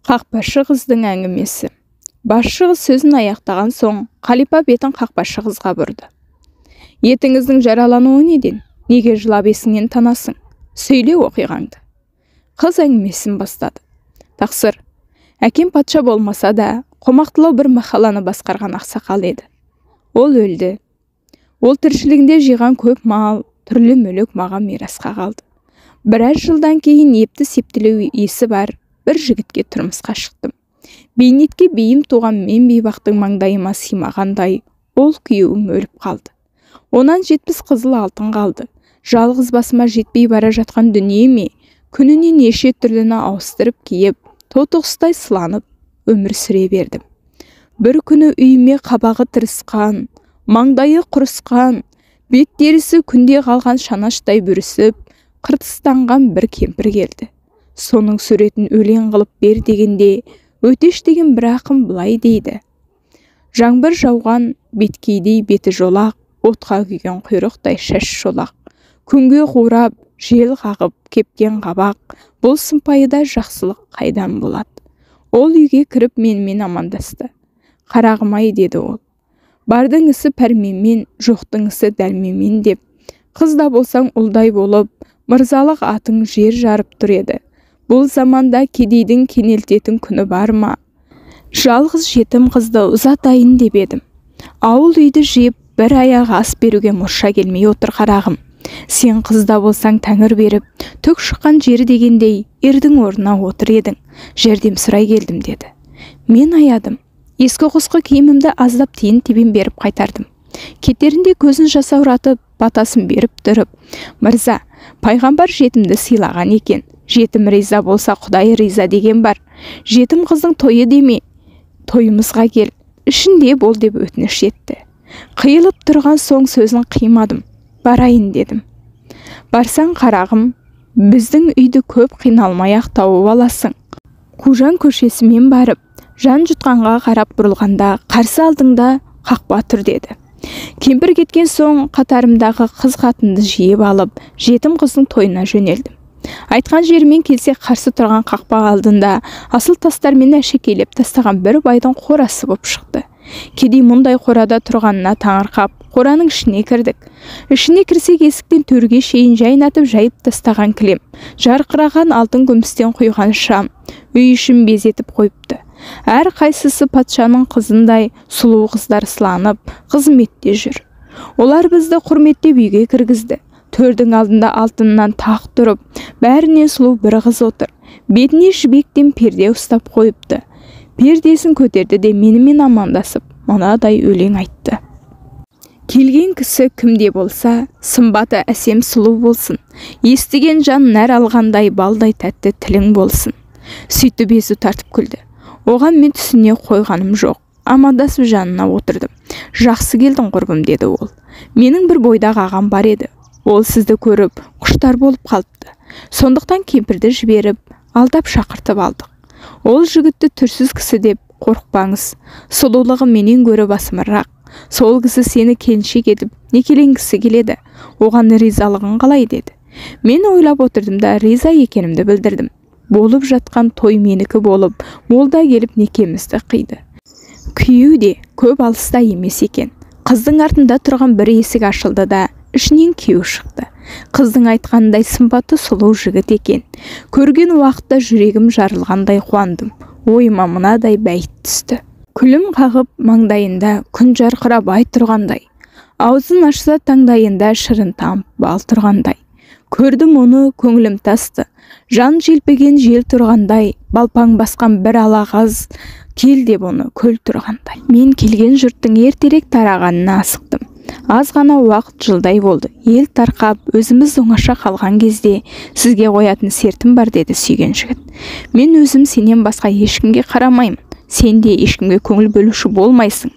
Қақпашы қыздың әңгімесі. Басшы қыз сөзін аяқтаған соң, Қалипа бетін қақпашы қызға бұрды. Етіңіздің жаралануы неден? Неге жылап есіңнен танасың? Сөйле оқиғаңды. Қыз әңгімесін бастады. Тақсыр, әкем патша болмаса да, қомақтылау бір махалланы басқарған ақсақал еді. Ол өлді. Ол тіршілігінде жиған көп мал, түрлі мүлік маған мирасқа қалды. Біраз жылдан кейін епті септілеу есі бар бір жігітке тұрмысқа шықтым. Бейнетке бейім туған мен бейбақтың маңдайыма сыймағандай, ол күйеуім өліп қалды. Онан 70 қызыл алтын қалды. Жалғыз басыма жетпей бара жатқан дүниеме күніне неше түрліні ауыстырып киіп, тотықұстай сыланып өмір сүре бердім. Бір күні үйіме қабағы тырысқан, маңдайы құрысқан, бет терісі күнде қалған шанаштай бүрісіп, қыртыстанған бір кемпір келді. Соның суретін өлең қылып бер дегенде, Өтеш деген бір ақын былай дейді. Жаңбыр жауған беткейдей беті жолақ, отқа күйген құйрықтай шаш шолақ. Күнге қурап, жел қағып, кепкен қабақ, бұл сымпайыда жақсылық қайдан болады? Ол үйге кіріп менімен амандасты. Қарағым-ай, деді ол. Бардың ісі пәрменмен, жоқтың ісі дәрменмен деп. Қыз да болсаң ұлдай болып, мырзалық атың жер жарып тұр еді. Бұл заманда кедейдің кенелтетін күні бар ма? Жалғыз жетім қызды ұзатайын деп едім. Ауыл үйді жиып, бір аяқ ас беруге мұрша келмей отыр қарағым. Сен қыз да болсаң тәңір беріп, түк шыққан жері дегендей, ердің орнына отыр едің. Жәрдем сұрай келдім, деді. Мен аядым. Ескі құсқы киімімді аздап тиын-тебен беріп қайтардым. Кетерінде көзін жасауратып, батасын беріп тұрып, мырза, пайғамбар жетімді сыйлаған екен. Жетім риза болса, Құдай риза деген бар. Жетім қыздың тойы деме, тойымызға кел, ішінде бол деп өтініш етті. Қиылып тұрған соң сөзін қимадым, барайын дедім. Барсаң қарағым, біздің үйді көп қиналмай-ақ тауып аласың. Қужан көшесімен барып, жан жұтқанға қарап бұрылғанда қарсы алдыңда қақпа тұр деді. Кемпір кеткен соң қатарымдағы қыз қатынды жиып алып, жетім қыздың тойына жөнелдім. Айтқан жерімен келсе қарсы тұрған қақпа алдында асыл тастармен әшекейлеп тастаған бір байдың қорасы боп шықты. Кедей мұндай қорада тұрғанына таңырқап, қораның ішіне кірдік. Ішіне кірсек есіктен төрге шейін жайнатып жайып тастаған кілем, жарқыраған алтын күмістен құйған шам, үй ішін безетіп қойыпты. Әр қайсысы патшаның қызындай сұлу қыздар сыланып, қызметте жүр. Олар бізді құрметтеп үйге кіргізді. Төрдің алдында алтыннан тақ тұрып, бәрінен сұлу бір қыз отыр. Бетіне жібектен перде ұстап қойыпты. Пердесін көтерді де менімен амандасып, мынадай өлең айтты. Келген кісі кімде болса, сымбаты әсем сұлу болсын. Естіген жан нәр алғандай балдай тәтті тілің болсын. Сөйтіп езу тартып күлді. Оған мен түсіне қойғаным жоқ. Амандасып жанына отырдым. Жақсы келдің құрбым, деді ол. Менің бір бойдақ ағам бар еді. Ол сізді көріп, құштар болып қалыпты. Сондықтан кемпірді жіберіп, алдап шақыртып алдық. Ол жігітті түрсіз кісі деп қорықпаңыз. Сұлулығы менен гөрі басымырақ. Сол кісі сені келіншек етіп, некеленгісі келеді. Оған ризалығың қалай, деді. Мен ойлап отырдым да риза екенімді білдірдім. Болып жатқан той менікі болып, молда келіп некемізді қиды. Күйеу де көп алыста емес екен. Қыздың артында тұрған бір есік ашылды да, ішінен күйеу шықты. Қыздың айтқанындай сымбатты сұлу жігіт екен. Көрген уақытта жүрегім жарылғандай қуандым. Ойыма мынадай бәйт түсті. Күлім қағып маңдайында күн жарқырап ай тұрғандай. Аузын ашса таңдайында шырын тамып бал тұрғандай. Көрдім оны, көңілім тасты. Жан желпіген жел тұрғандай, балпаң басқан бір ала қаз, кел деп оны көл тұрғандай. Мен келген жұрттың ертерек тарағанына асықтым. Аз ғана уақыт жылдай болды. Ел тарқап, өзіміз оңаша қалған кезде сізге қоятын сертім бар, деді сүйген жігіт. Мен өзім сенен басқа ешкімге қарамаймын. Сен де ешкімге көңіл бөлуші болмайсың.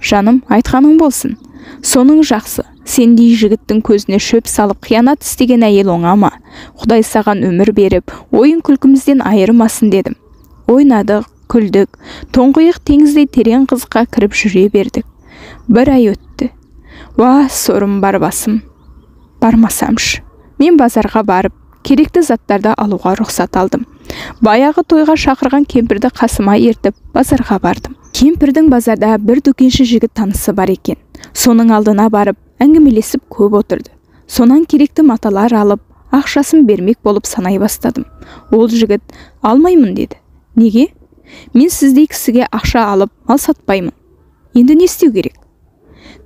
Жаным, айтқаның болсын. Соның жақсы. Сендей жігіттің көзіне шөп салып қиянат істеген әйел оңама. Құдай саған өмір беріп, ойын күлкімізден айырмасын, дедім. Ойнадық, күлдік, тоңғиық теңіздей терең қызыққа кіріп жүре бердік. Бір ай өтті. Уа, сорым бар басым. Бармасамшы. Мен базарға барып, Керекті заттарды алуға рұқсат алдым. Баяғы тойға шақырған кемпірді қасыма ертіп, базарға бардым. Кемпірдің базарда бір дүкенші жігіт танысы бар екен. Соның алдына барып, әңгімелесіп көп отырды. Сонан керекті маталар алып, ақшасын бермек болып санай бастадым. Ол жігіт, алмаймын деді. Неге? Мен сіздей кісіге ақша алып, мал сатпаймын. Енді не істеу керек?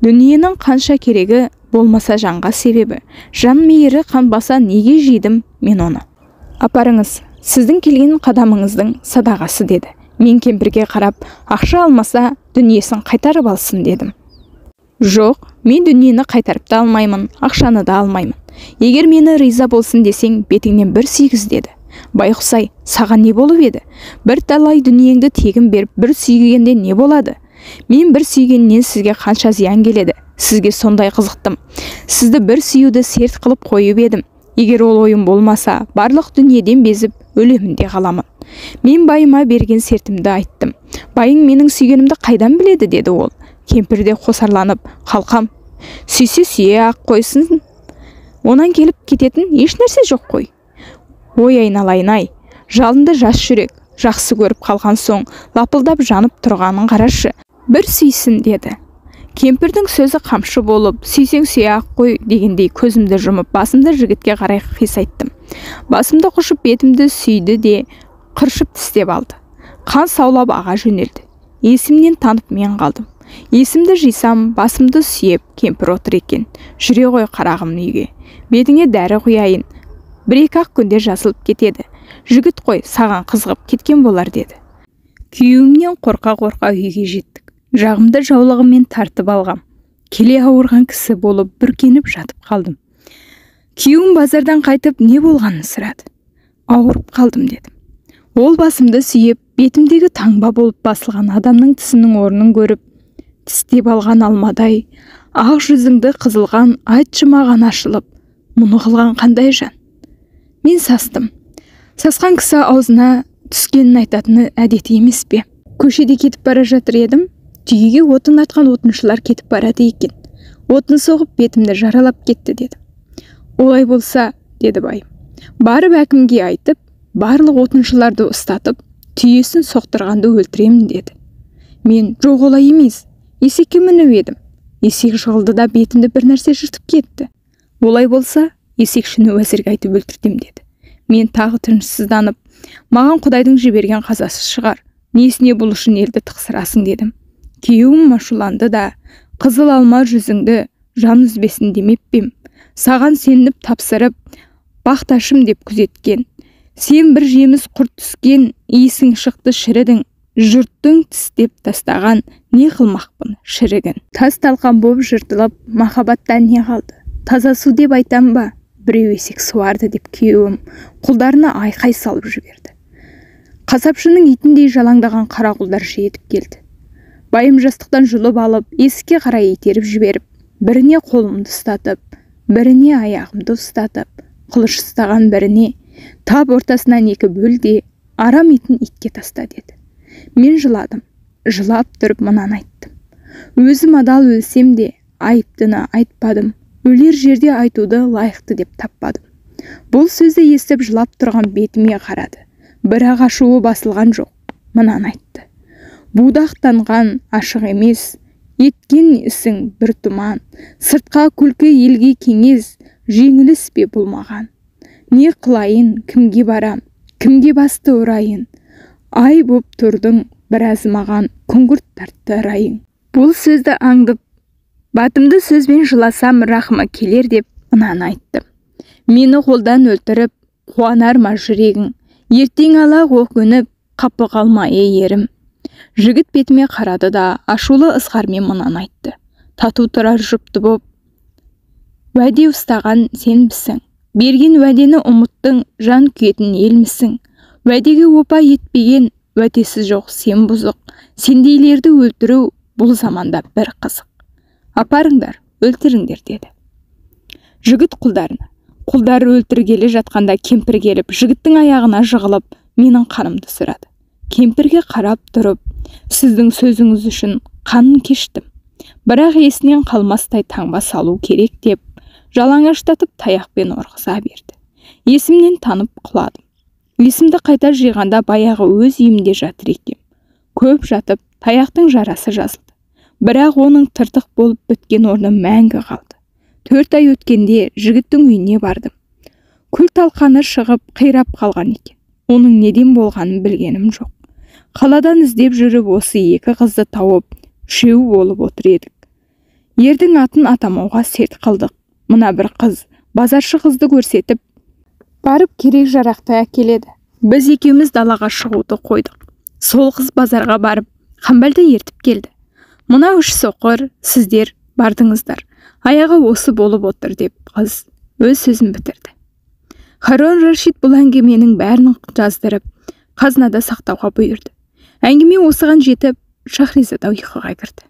Дүниенің қанша керегі болмаса жанға себебі. Жан мейірі қанбаса неге жидім мен оны? Апарыңыз, сіздің келген қадамыңыздың садағасы деді. Мен кемпірге қарап, ақша алмаса дүниесін қайтарып алсын дедім. Жоқ, мен дүниені қайтарып та алмаймын, ақшаны да алмаймын. Егер мені риза болсын десең, бетіңнен бір сүйгіз деді. Байқұсай, саған не болып еді? Бір талай дүниеңді тегін беріп, бір сүйгенде не болады? Мен бір сүйгеннен сізге қанша зиян келеді? Сізге сондай қызықтым. Сізді бір сүюді серт қылып қойып едім. Егер ол ойым болмаса, барлық дүниеден безіп, өлемін де қаламын. Мен байыма берген сертімді айттым. Байың менің сүйгенімді қайдан біледі, деді ол. Кемпір де қосарланып, қалқам, сүйсе сүйе ақ қойсын. Онан келіп кететін еш нәрсе жоқ қой. Ой айналайын-ай, жалынды жас жүрек, жақсы көріп қалған соң, лапылдап жанып тұрғанын қарашы. Бір сүйсін, деді. Кемпірдің сөзі қамшы болып, сүйсең сүйе ақ қой дегендей көзімді жұмып, басымды жігітке қарай қисайттым. Басымды құшып бетімді сүйді де қыршып тістеп алды. Қан саулап аға жөнелді. Есімнен танып мен қалдым. Есімді жисам, басымды сүйеп кемпір отыр екен. Жүре ғой қарағым үйге. Бетіңе дәрі құяйын. Бір-екі ақ күнде жазылып кетеді. Жігіт қой, саған қызығып кеткен болар деді. Күйеуімнен қорқа-қорқа үйге жеттік. Жағымды жаулығыммен тартып алғам. Келе ауырған кісі болып бүркеніп жатып қалдым. Күйеуім базардан қайтып не болғанын сұрады. Ауырып қалдым дедім. Ол басымды сүйеп, бетімдегі таңба болып басылған адамның тісінің орнын көріп, тістеп алған алмадай, ақ жүзіңді қызылған айтшы маған ашылып, мұны қылған қандай жан? Мен састым. Сасқан кісі аузына түскенін айтатыны әдеті емес пе? Көшеде кетіп бара жатыр едім, түйеге отын атқан отыншылар кетіп барады екен. Отын соғып бетімді жаралап кетті деді. Олай болса, деді байым, барып әкімге айтып, барлық отыншыларды ұстатып, түйесін соқтырғанды өлтіремін деді. Мен жоқ олай емес, есекке мініп едім. Есек жығылды да бетімді бір нәрсе жыртып кетті. Олай болса, есекшіні уәзірге айтып өлтіртем деді. Мен тағы тынышсызданып, маған Құдайдың жіберген қазасы шығар, несіне бұл үшін елді тықсырасың дедім. Күйеуім ашуланды да, қызыл алма жүзіңді жан үзбесін демеп пем, саған сеніп тапсырып, бақташым деп күзеткен. Сен бір жеміс құрт түскен, иісің шықты шірідің, жұрттың тістеп тастаған, не қылмақпын шірігін. Тас талқан боп жыртылып, махаббаттан не қалды? Таза су деп айтам ба? Біреу есек суарды деп күйеуім құлдарына айқай салып жіберді. Қасапшының итіндей жалаңдаған қара құлдар жетіп келді. Байым жастықтан жұлып алып, есікке қарай итеріп жіберіп, біріне қолымды ұстатып, біріне аяғымды ұстатып, қылыш ұстаған біріне тап ортасынан екі бөл де арам итін итке таста деді. Мен жыладым. Жылап тұрып мынаны айттым. Өзім адал өлсем де айыптыны айтпадым. Өлер жерде айтуды лайықты деп таппадым. Бұл сөзді естіп жылап тұрған бетіме қарады. Бірақ ашуы басылған жоқ. Мынаны айтты. Будақтанған ашық емес, еткен ісің бір тұман, сыртқа күлкі елге кеңес, жеңіліс пе болмаған. Не қылайын, кімге барам, кімге басты ұрайын? Ай боп тұрдың, біраз маған күңгірт тартты райың. Бұл сөзді аңдып, батымды сөзбен жыласам рахымы келер деп мынаны айтты. Мені қолдан өлтіріп, қуанар ма жүрегің, ертең ала өкініп, қапы қалма ей ерім. Жігіт бетіме қарады да, ашулы ызғармен мынаны айтты. Тату тұрар жұпты боп, уәде ұстаған сенбісің, берген уәдені ұмыттың, жан күйетін елмісің. Уәдеге опа етпеген, уәдесі жоқ сен бұзық, сендейлерді өлтіру бұл заманда бір қызық. Апарыңдар, өлтіріңдер деді. Жігіт құлдарына. Құлдары өлтіргелі жатқанда кемпір келіп, жігіттің аяғына жығылып, менің қанымды сұрады. Кемпірге қарап тұрып, сіздің сөзіңіз үшін қанын кештім. Бірақ есінен қалмастай таңба салу керек деп, жалаңаштатып таяқпен ұрғыза берді. Есімнен танып құладым. Есімді қайта жиғанда баяғы өз үйімде жатыр екем. Көп жатып, таяқтың жарасы жазылды. Бірақ оның тыртық болып біткен орны мәңгі қалды. 4 ай өткенде жігіттің үйіне бардым. Күл талқаны шығып, қирап қалған екен. Оның неден болғанын білгенім жоқ. Қаладан іздеп жүріп осы 2 қызды тауып, үшеуі болып отыр едік. Ердің атын атамауға серт қылдық. Мына бір қыз, базаршы қызды көрсетіп, барып керек жарақты әкеледі. Біз екеуміз далаға шығуды қойдық. Сол қыз базарға барып, Қамбалды ертіп келді. Мына 3 соқыр, сіздер бардыңыздар. Аяғы осы болып отыр деп қыз өз сөзін бітірді. Харон Рашид бұл әңгіменің бәрін жаздырып, қазынада сақтауға бұйырды. Әңгіме осыған жетіп, Шахризада ұйқыға кірді.